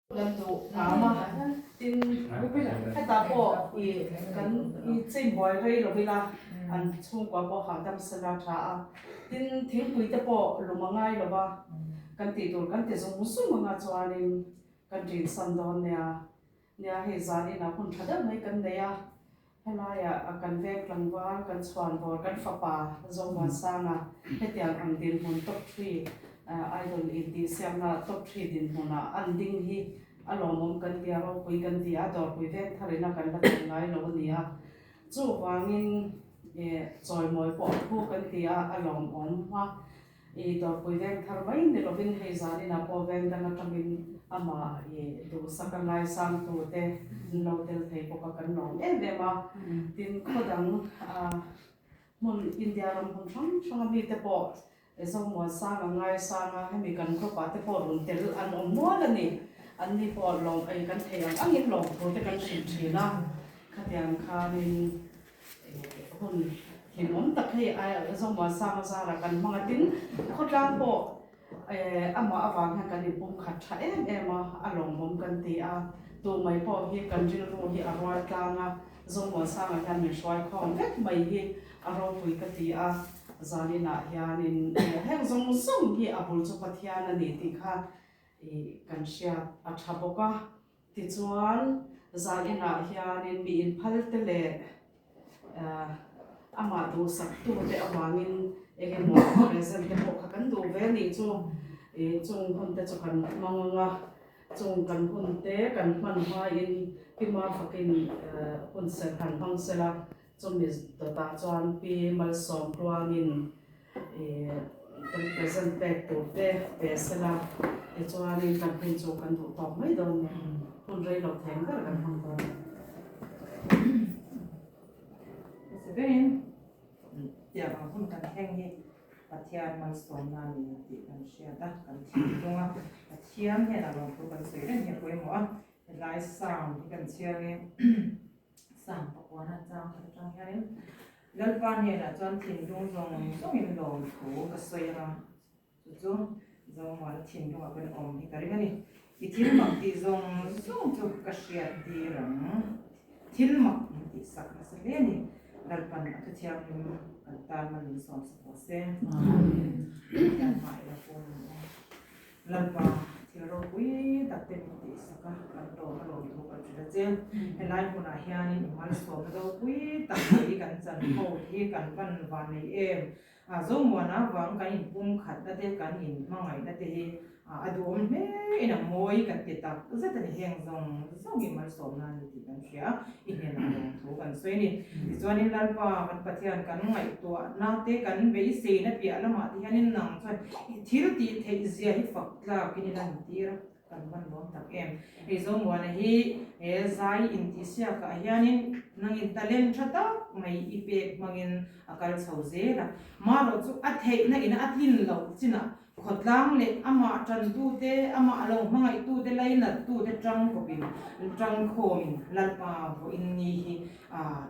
Kan duh hram a, tin hetah pawh i kan i chei buai rei lo ila an chhungkua pawh hahdam sela tha a, tin thingpui te pawh lum a ngai lo va, kan tih tur kan ti zung zung anga chuanin kan ṭin san dawn nia, nia hei zan inah hun ṭha deuh mai kan nei a, Helaiah kan veng tlangval, kan chhuanvawr, kan fapa Zomuansanga hetiang ang dinhmun top three idol intihsiakna top three dinhmunah an ding hi a lawmawm kan ti a, ropui kan ti a, dawrpui veng tharin a kan la tel ngai lo a ni a. Chuvangin chawimawi pawh a phu kan ti a, a lawmawm a. I dawrpui veng thar mai ni lovin hei zaninah pawh veng dang atangin amah i duhsak a ngaisangtu te an lo tel thei bawk a, kan lawm em em a. Tin, khaw dang hmun India ram hmun hrang hranga mite pawh Zomuansanga ngaisanga hemi kan group ah te pawh rawn tel an awm nual a ni. Anni pawh lawm ei kan thei ang angin lawmthu te kan hrilh thin a, khatiang khanin Hun hlimawm tak hei Zomuan Sanga zara kan hmang a tin khawtlang pawh amah avang hian kan inpumkhat tha em em a, a lawmawm kan ti a, tu mai pawh hi kan rilru hi a rual tlang a, Zomuan Sanga hian min hruai khawm vek mai hi a ropui ka ti a, zaninah hianin heng zawng zawng hi a bul chu Pathian a ni tih kha kan hriat a tha bawk a. Tichuan, zan inah hianin mi inphalte leh amah duhsaktute avangin eng emaw present te pawh kha kan duh ve a nih chu. Chung hun te chu kan hmang ang a, chung kan hun te kan hman hmain Pi Mafakin hun serh han hmang sela, Chumi dawtah chuan Pi Malsawm Tluangin kan present pek tur te pe sela, tichuanin kan hun chu kan duh tawk mai dawn nia, hun rei lo theng ber kan hmang dawn nia. Hmasa berin tiang ang hun kan thleng hi Pathian malsawmna a ni tih kan hriat a, kan thinlung a, Pathian hnenah lawmthu kan sawi reng hi a pawimawh a, helai sound hi kan chhiar nge. Sam pakuana chang khat atang hianin Lalpa hnenah chuan thinlung zawng zawngin lawmthu ka sawi anga chu chu Zomuana thinlungah pawhin awm hi ka ring a ni. I thil mak tih zawng zawng chu ka hriat tir ang. Thil mak min tih sak nasa hle a ni. Lalpan a thuthianghlim kan tan man min sawm sak rawh se. Amen. Pathian hmai la pawm ang aw. Lalpa, thil ropui tak te min tihsak a, kan lawm a lawm thu kan hrilh a che. Helai hmunah hianin i malsawmna ropui tak hi kan chan ho hi kan van van nei em? A Zomuana vang kan inpumkhatna te, kan inhmangaihna te hi a duhawm hle in a mawi kan ti tak zet a ni. Heng zawng zawng hi malsawmna a ni tih kan hria a, i hnenah lawm thu kan sawi a ni. Tichuanin Lalpa kan Pathian kan ngaihtuahna te, kan beiseina piah lamah te hianin nang chuan i thil tih theih zia hi fak tlakin i lantir a, kan van lawm tak em. Hei Zomuana hi he zai intihsiakah hianin nangin talent tha tak mai i pek hmangin a kal chho zel a, marawh chu a theihna ina a tlin loh chinah Khawtlang leh amah tantute, amah lo hmangaihtute, lainattute tangkawpin, tangkhawmin Lalpa vawiin ni hi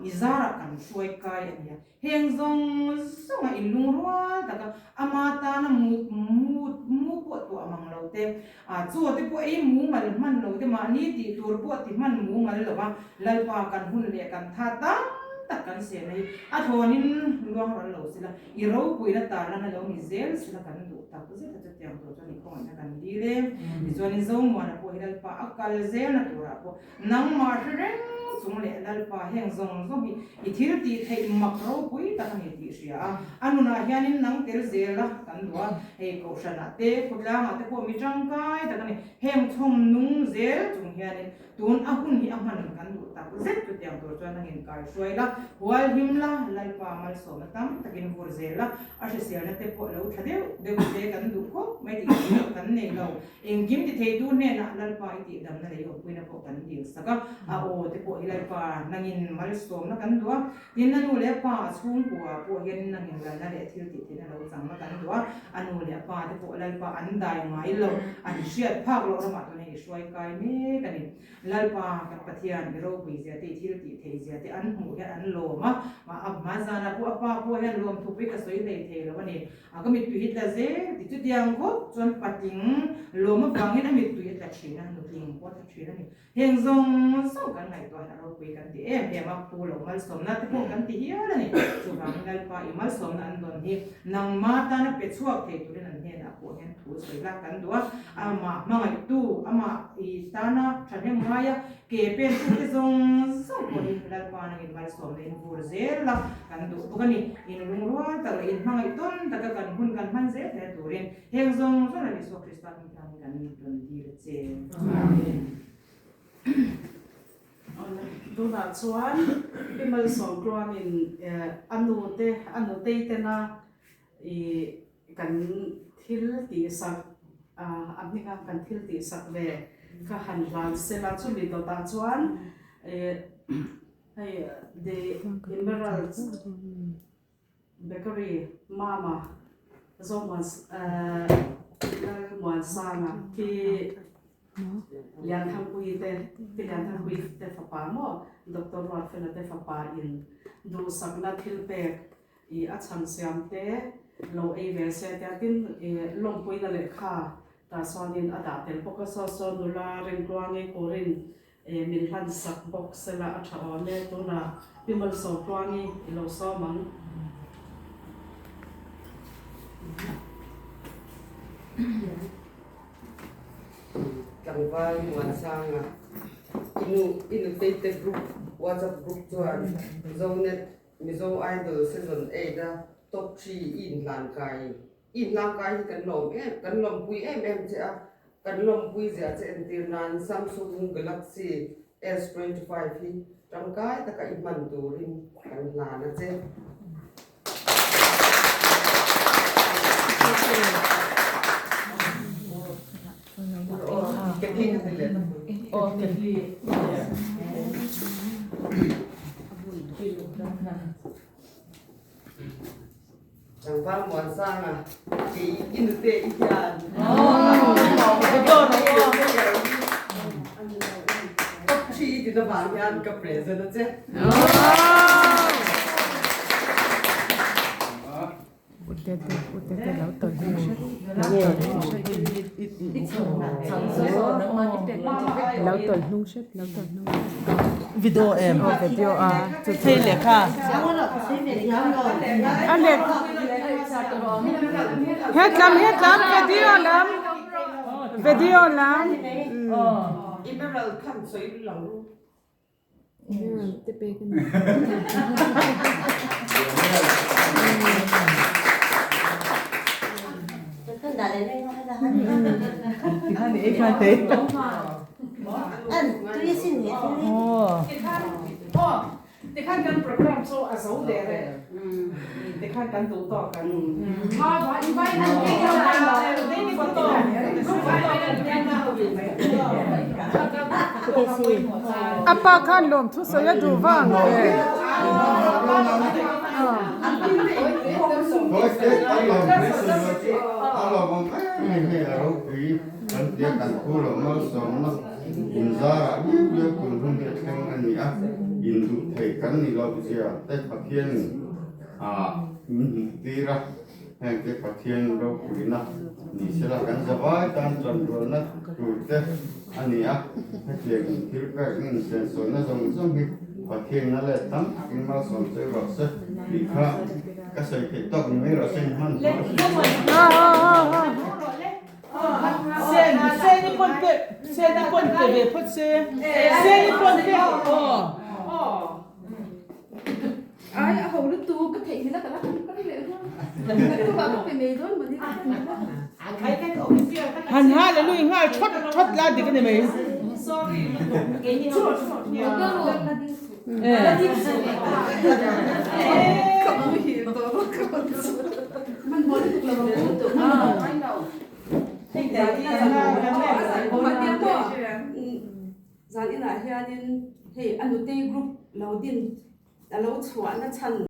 i zarah kan hruai kai a nia. Heng zawng zawnga inlungrual taka ama tana mut mut mu pawh tuah mang lo te, chaw te pawh ei mumal hman lo te, mahni tih tur pawh ti hman mumal lo va, Lalpa kan hun leh kan tha tam tak kan sehna hi a thlawnin luang ral lo sela, I ropuina tarlan a lo ni zel sela kan duh tak zet a, chutiang tur chuan i khawngaihna kan dil e. Tichuanin Zomuana pawh hi Lalpa a kal zelna turah pawh nangmah hre reng chung leh Lalpa heng zawng zawng hi i thil tih theih mak ropui tak a ni tih hria a, a nunah hianin nang tel zel a kan duh a, hei Kohhranah te, khawtlangah te pawh mi tangkai tak a ni. Heng chhawm nung zel chung hianin Tun a hun hi a hman kan duh tak zet chutiang tur chuan nangin kai hruai la, hual him la, Lalpa malsawmna tam takin vur zel la, a hriselna te pawh lo tha deuh deuh se kan duh khawp mai tih theih loh kan nei lo. Engkim ti theitu hnenah Lalpa i tihdamna leh i awmpuina pawh kan dil sak a, a aw te pawh hi Lalpa nangin malsawmna kan duh a, tin a nu leh a pa a chhungkua pawh hianin nangin lalna leh thil tih theihna lo changna kan duh a, a nu leh a pa te pawh Lalpa an dai ngai lo, an hriat phak loh ramah tuna i hruai kai mek a ni. Lalpa kan Pathian i ropui zia te, i thil tih theih zia te an hmuh hian an lawm a, a hma zanah pawh a pa pawh hian lawmthu pawh hi ka sawi hlei thei lo a ni. A ka mittui hi tla zel ti chutiang khawp chuan patling lawm avangin a mittui a tla thin a, nutling pawh a tla thin a ni. Heng zawng zawng kan ngaihtuah hian a ropui kan ti em em a, Pu lo malsawmna te pawh kan ti hial a ni. Chuvangin Lalpa i malsawmna an dawn hi nangma tana pe chhuak thei turin an hnenah pawh hian thu sawi lak kan duh a, amah hmangaihtu, amah i tana thahnem ngaia ke pentute zawng zawng pawh hi Lalpa nangin malsawmna in vur zel la kan duh bawk a ni. In lungrual tak leh in hmangaih tawn taka kan hun kan hman zel theihna turin heng zawng zawng Lal Isua Krista hming tangin kan rawn dil a che. Amen. Tunah chuan Pi Malsawmtluangin a nute a nutei tena i kan thil tihsak a hminga kan thil tihsak ve kha han hlan sela chumi dawtah chuan hei The Emerald Bakery Mama Zomuan Lalmuansanga khi Lianthangpuii te Pi Lianthangpuii te fapa maw Doctor Ruatfela te fapa in duhsakna thil pek i a chhan siam te lo ei ve se tia tin i lawmpuina lehkha tah chuanin a dah tel bawk a saw saw nula Ringtluangi Kurin i min hlan sak bawk sela a tha awm e tunah Pi Malsawmtluangi i lo sawm ang. Tlangval Muansanga i nu i nutei te group WhatsApp group chuan Zonet Mizo Idol Season 8 a top 3 i inhlan kai i inhlan kai hi kan lawm em kan lawmpui em em che a, kan lawmpui ziah che entir nan Samsung Galaxy S25 hi tangkai taka i hman turin kan hlan a che. Tlangval Muansanga kei i nute i hian top 3 i tin avang hian ka present a che. Video em video a thei lehkha a let hetlam hetlam video lam video lam Emerald khan sawi lo ru. Tikhan kan program chu a zo der e. Tikhan kan duh tawk ang. A pa khan lawmthu sawi a duh vang ve. A min hmuh tir a, heng te Pathian ropuina ni sela kan zavai tan chanrualna tur te a ni a, hetiang thil pek in sensawnna zawng zawng hi Pathian na let tam takin malsawm che rawh se tih kha ka sawi theih tawk ni mai rawh se in hman hlawh a si. Ai a ho lutuk ka theih hila ka la kan leh nghal ka va ka pe mai dawn mawni ka ti Han ha le lui nghal thawt thawt la dik a ni mai. Zan inah hianin hei a nutei group lo din a lo chhuahna chhan.